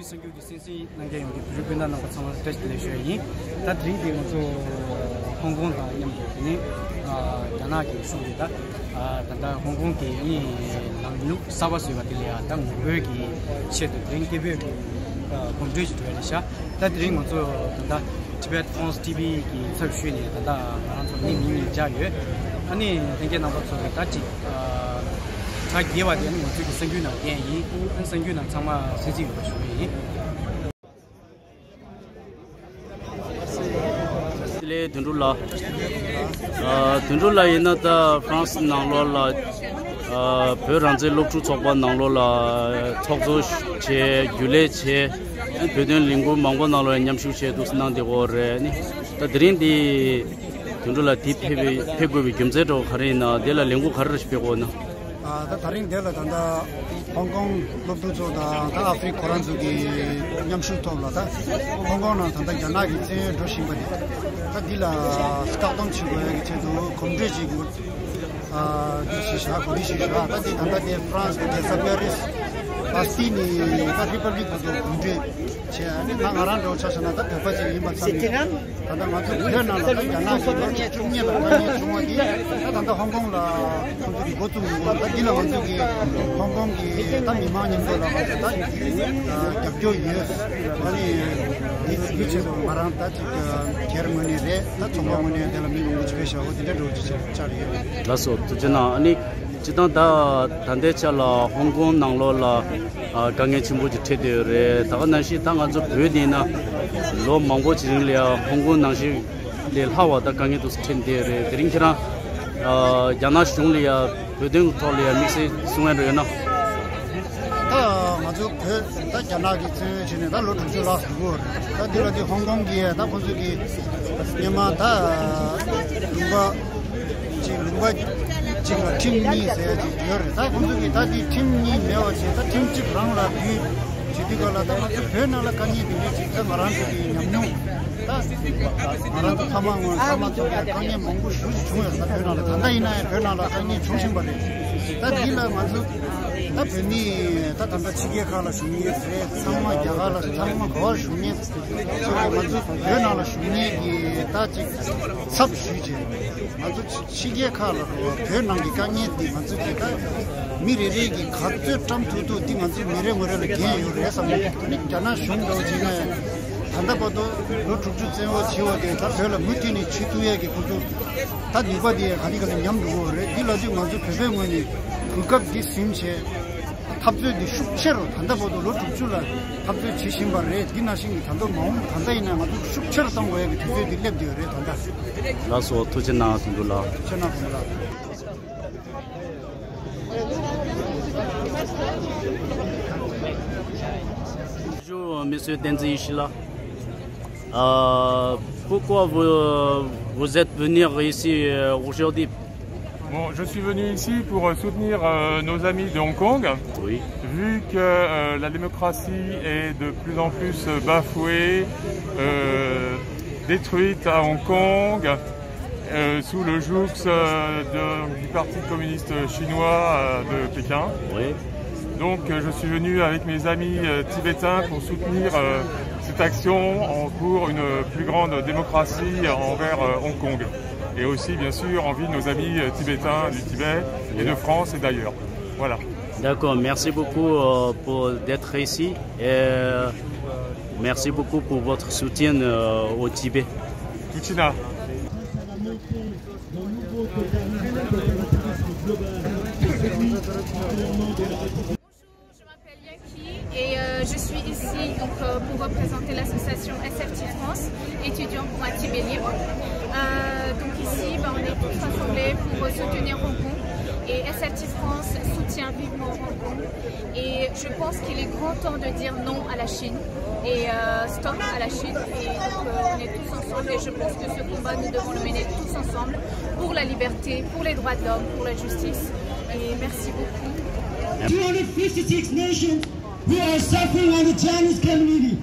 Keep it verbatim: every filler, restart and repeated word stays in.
གསར་འགྱུར་གྱི་གསན་གཟིགས་གནང་མཁན་ཡོངས་ཀྱི་བོད་རིགས་སྤུན་ཟླ་རྣམ་པ་ཚང་མར་བཀྲ་ཤིས་བདེ་ལེགས་ཞུ་ཡ་ཡིན། ད་དེ་རིང་འདི་ང་ཚོ་ཧོང་ཀོང་དང་མཉམ་དུ་དེ་ནས་རྒྱ་ནག་གི་གཞུང་གིས་ད་ད་ལྟ་ཧོང་ཀོང་གི་ཨ་ནི་ལམ་ལུགས་གསར་པ་བཟོས་པ་དེ་ལ་ཡང་ད་ངོ་རྒོལ་གྱི་ཆེད་དུ་དེ་རིང་སྐད་འབོད་ཀྱི་གོམ་བགྲོད་ཅིག་འགྲོ་ཡ་རེད་ཤག་ད་དེ་རིང་ང་ཚོ་ད་ལྟ་Tibet France T V གི་ཚབ་ཞུས་ནས་ད་ལྟ་ང་རང་ཚོ་མི་མི་གཉིས་བཅར་ཡོད། ཨ་ནི་ལྷན་རྒྱས་རྣམ་པ་ཚོ་གིས་ད་ཅིག་གྲ་རྒྱས་པ་དེ་ནི་ང་ཚོའི་གི་གསར་འགྱུར་ནང་བསྟན་ཡིན། ཨ་ནི་གསར་འགྱུར་ནང་ཚང་མ་གསན་གཟིགས་ཡོད་པ་ཞུ་གི་ཡིན། ལས་དོན་གྲུབ་ལགས། ཨ། དོན་གྲུབ་ལགས་ཡིན་ན་ད་ཧྥ་རན་སི་ནང་ལོགས་ལ། ཨ། བོད་རང་བཙན་སློབ་ཕྲུག་ཚོགས་པ་ནང་ལོགས་ལ་ཚོགས་གཙོ་བྱས། རྒྱུན་ལས་བྱས། བོད་དོན་ལས་འགུལ་མང་པོ་ནང་ལོགས་མཉམ་ཞུགས་བྱས་འདུག་གནང་བསྡད་ཡོད་རེད། ནི་ད་དེ་རིང་འདི་དོན་གྲུབ་ལགས་འདི་ཕེབས་པའི་ཕེབས་དགོས་པའི་རྒྱུ་མཚན་འདྲ་བོ་ག་རེ་ཡིན་ན། དེ་ལ་ལས་འགུལ་ག་རེ་རེ་ཞིག་སྤེལ་དགོས་ན། ཨ། ད་དེ་རིང་འདི་ལ་ད་ལྟ་ཧོང་ཀོང་སློབ་ཕྲུག་ཚོ་དང་ད་ཨ་ཧྥེ་རི་ཁ་ཁོ་རང་ཚོ་གི་མཉམ་ཞུགས་ཐོག་ལ་ད་ཧོང་ཀོང་ནང་ད་ལྟ་རྒྱ་ནག་གི་བཙན་གཡོལ་འགྲོ་བཞིན་པ་དེ་ད་འདི་ལ་བཀག་སྡོམ་བྱེད་དགོས་ཡ་གི་ཆེད་དུ་གོམ་བགྲོད་ཅིག་ཨ། འདི་ཞིག་བཞག་གོ། འདི་ཞིག་བཞག་ད་འདི་ད་ལྟ་དེ་ཧྥ་རན་སི་གི་རྒྱལ་ས་པེ་རི་སི་ཨ་སི་ཏི་ནི་ད་རི་པབ་ལིག་གི་གོམ་བགྲོད་བྱས། ཨ་ནི་ང་ང་རང་འདྲ་བོ་ཆ་བཞག་ན་ད་བོད་པ་ཅིག་ཡིན་པ་ཙམ་ཡིན། ད་ལྟ་ང་ཚོ་བོད་ནང་ལ་ད་རྒྱ་ནག་གི་ལོ་བཅུ་གཉིས་ལ་དཀའ་ངལ་བྱུང་བ་འདི་ད་ད་ལྟ་ཧོང་ཀོང་ལ་ཁོང་ཚོ་གི་འགོ་བཙུགས་ཡོང་བ། ད་འདི་ལ་ང་ཚོ་གི་ཧོང་ཀོང་གི་ད་མི་མང་མཉམ་དུ་ལ་ང་ཚོ་ད་རྒྱབ་སྐྱོར་ཡོད། ཨ་ནི་འདི་འདི་ཆེད་དུ་ང་རང་ད་ཅིག་སྒེར་ངོས་ནས་རེད། ད་ཚོགས་པ་ངོས་ནས་དེ་ལ་མི་མང་པོ་ཅིག་ཕེབས་བཞག་འོ་དེ་འདྲ་འགྲོ་ཅིག་བྱས་བཅར་ཡོད། ལགས་སོ། ཐུགས་རྗེ་གནང་། ཨ་ནི་སྤྱིར་བཏང་ད་ད་ལྟའི་ཆ་ལ་ཧོང་ཀོང་ནང་ལོགས་ལ་ཨ་དཀའ་ངལ་ཆེན་པོ་ཅིག་འཕྲད་བསྡད་ཡོད་རེད། ད་ག་ནང་བཞིན་ད་ང་ཚོ་བོད་འདི་ཡིན་ན་ལོ་མང་པོ་ཅིག་རིང་ལ་ཡ་ཧོང་ཀོང་ནང་བཞིན་ལས་སླ་བ་ད་དཀའ་ངལ་འདུག་སེ་འཕྲད་བསྡད་ཡོད་རེད། དེ་རིང་ཁྱེད་རང་ཨ་རྒྱ་ནག་གཞུང་ལ་ཡ་བོད་དོན་གྱི་ཐོག་ལ་ཡ་དམིགས་བསལ་གསུང་ཡ་འདྲ་ཡོད་ན། ད་ང་ཚོ་བོད་ད་རྒྱ་ནག་གི་བཙན་གཡོལ་བྱས་ནས་ད་ལོ་དྲུག་ཅུ་ལྷག་ཙམ་འགོར་རེད། ད་འདི་ལ་འདི་ཧོང་ཀོང་གི་ད་ཁོང་ཚོ་གི་སྔོན་མ་ད་ལུང་པ་གཅིག་ལུང་པ་གཅིག་ལ་ཁྲིམས་གཉིས་ཟེར་ཡ་ཅིག་ཡོད་རེད། ད་ཁོང་ཚོ་གི་ད་འདི་ཁྲིམས་གཉིས་མེད་པ་བྱས། ད་ཁྲིམས་གཅིག་རང་ལ་བསྡུས་བྱེད་དུས་སྐབས་ལ་ད་ང་ཚོ་བོད་ནང་ལ་དཀའ་ངལ་འདི་འདྲ་ཅིག་ད་ང་རང་ཚོ་གི་ཉམས་མྱོང་ད་ང་རང་ཚོ་ཕ་མ་སྔོན་ཕ་མ་ཚོ་ལ་དཀའ་ངལ་མང་པོ་ཞེ་པོ་ཅིག་བྱུང་ཡོད་རེད། ད་བོད་ནང་ལ་ད་ལྟ་ཡིན་ན་ཡང་བོད་ནང་ལ་དཀའ་ངལ་བྱུང་བཞིན་པ་རེད། ད་འདི་ལ་ང་ཚོ་ད་བོད་མི་ད་ད་ལྟ་ཕྱི་རྒྱལ་ཁག་ལ་བཞུགས་མཁན་རེད། ཚང་མ་རྒྱ་གར་ལ་ཚང་མ་ག་པར་བཞུགས་མཁན་ཚོ་ང་ཚོ་བོད་ནང་ལ་བཞུགས་མཁན་གྱི་ད་ཅིག་ཚབ་ཞུས་བྱས་ང་ཚོ་ཕྱི་རྒྱལ་ཁག་ལ་འགྲོ་བ་བོད་ནང་གི་དཀའ་ངལ་འདི་ང་ཚོ་གི་ད་མི་རེ་རེ་གི་ག་ཚོད་བཀྲམ་ཐུབ་ཐུབ་འདི་ང་ཚོ་མི་རེ་ངོ་རེ་ལ་འགན་ཡོད་རེད་བསམ་གི་འདུག་ཨ་ནི་རྒྱ་ནག་གཞུང་འདྲ་བོ་བྱས་ན་ཡང་ད་ལྟ་བར་དུ་ལོ་དྲུག་ཅུ་བཙན་འོག་བྱས་པ་དེ་ད་བོད་ལ་མུ་མཐུད་ནས་ཆུད་ཐུབ་ཡས་ཀྱི་ཁོ་ཚོ་ད་ནུས་པ་དེ་ག་ལེ་ག་ལེ་ཉམས་འགྲོ་གི་ཡོད་རེད། འདི་ལ་དུས་ང་ཚོ་བོད་པའི་ངོས་ནས་གོ་སྐབས་འདི་ཟིན་བྱས་འཐབ་རྩོད་འདི་ཤུགས་ཆེ་རུ་ད་ལྟ་བར་དུ་ལོ་དྲུག་ཅུ་ལ་འཐབ་རྩོད་བྱེད་བཞིན་པ་རེད། འདི་ནང་བཞིན་གྱི་ད་དུང་མ་འོངས་ད་ལྟ་ཡིན་ན་ང་ཚོ་ཤུགས་ཆེ་རུ་གཏོང་དགོས་ཡ་གི་དུས་ཚོད་འདི་སླེབས་བསྡད་ཡོད་རེད། ད་ལྟ། ལགས་སོ། ཐུགས་རྗེ་གནང་། དོན་གྲུབ་ལགས། ཐུགས་རྗེ་གནང་། དོན་གྲུབ་ལགས། Bonjour, monsieur Tenzin Ishila. Euh, pourquoi vous, vous êtes venu ici, euh, aujourd'hui? Bon, je suis venu ici pour, euh, soutenir, euh, nos amis de Hong Kong, Oui. vu que, euh, la démocratie est de plus en plus, euh, bafouée, euh, détruite à Hong Kong, euh, sous le joug, euh, de, du Parti communiste chinois, euh, de Pékin. Oui. Donc, euh, je suis venu avec mes amis, euh, tibétains pour soutenir, euh, cette action en, pour une plus grande démocratie envers, euh, Hong Kong. Et aussi, bien sûr, envie de nos amis, euh, tibétains du Tibet et de France et d'ailleurs. Voilà. D'accord, merci beaucoup, euh, pour d'être ici et, euh, merci beaucoup pour votre soutien, euh, au Tibet. Tuchina. Je m'appelle Yankee et, euh, je suis ici donc, euh, pour représenter l'association S F T France, étudiants pour un Tibet libre. Euh, donc ici, ben, on est tous rassemblés pour soutenir Hong Kong et S F T France soutient vivement Hong Kong. Et je pense qu'il est grand temps de dire non à la Chine et, euh, stop à la Chine. Et donc, euh, on est tous ensemble et je pense que ce combat, nous devons le mener tous ensemble pour la liberté, pour les droits de l'homme, pour la justice. Et merci beaucoup. Two hundred fifty-six nations who are suffering on the Chinese community.